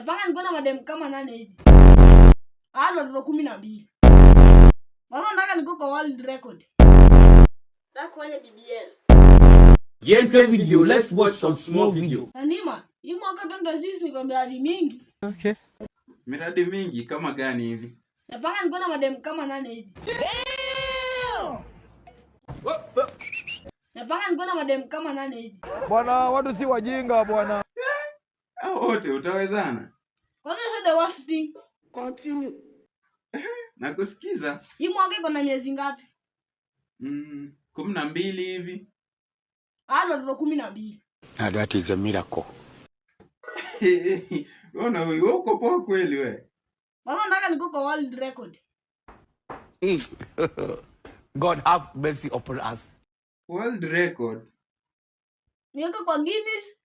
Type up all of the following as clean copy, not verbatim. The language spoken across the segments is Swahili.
Napanga niko na madem kama 8 hivi. Halo watoto 12. Bado nataka niko kwa world record. Nataka kufanya BBL. Gameplay video, let's watch some small video. Nandima, hii mwaka 2026 niko miradi mingi. Okay. Miradi mingi kama gani hivi? Napanga niko na madem kama 8 hivi. Napanga niko na madem kama 8 hivi. Bwana, watu si wajinga bwana. Hao wote utawezana? Kwanza sio the worst thing. Continue. Nakusikiza. Hii mwaka iko na miezi ngapi? 12 hivi. Halo watoto 12. Now that is a miracle. Ona wewe uko poa kweli we. Bado nataka niko kwa world record. God have mercy upon us. World record. Niweke kwa Guinness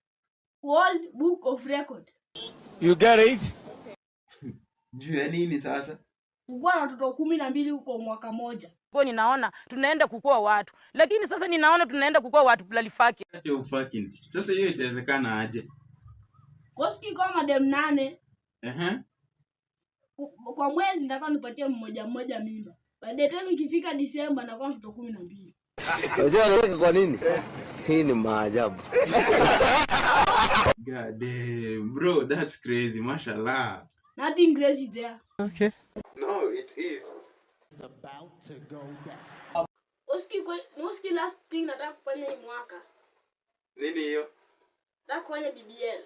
World Book of Record. You get it? Juu ya nini sasa? Kukuwa na watoto 12 kwa mwaka moja. Kwa ninaona tunaenda kukua watu. Lakini sasa ninaona tunaenda kukua watu plalifaki. Acha ufucking. Sasa hiyo itawezekana aje? Koski kwa madem 8 Ehe. kwa mwezi nitakuwa nipatie mmoja mmoja mimba. By the time ikifika Disemba nakuwa mtoto 12. Unajua anacheka kwa nini? Hii ni maajabu. God damn, bro, that's crazy. Mashallah. Nothing crazy there. Okay. No, it is. Oski kwa Oski last thing nataka kufanya hii mwaka. Nini hiyo? Nataka kufanya BBL.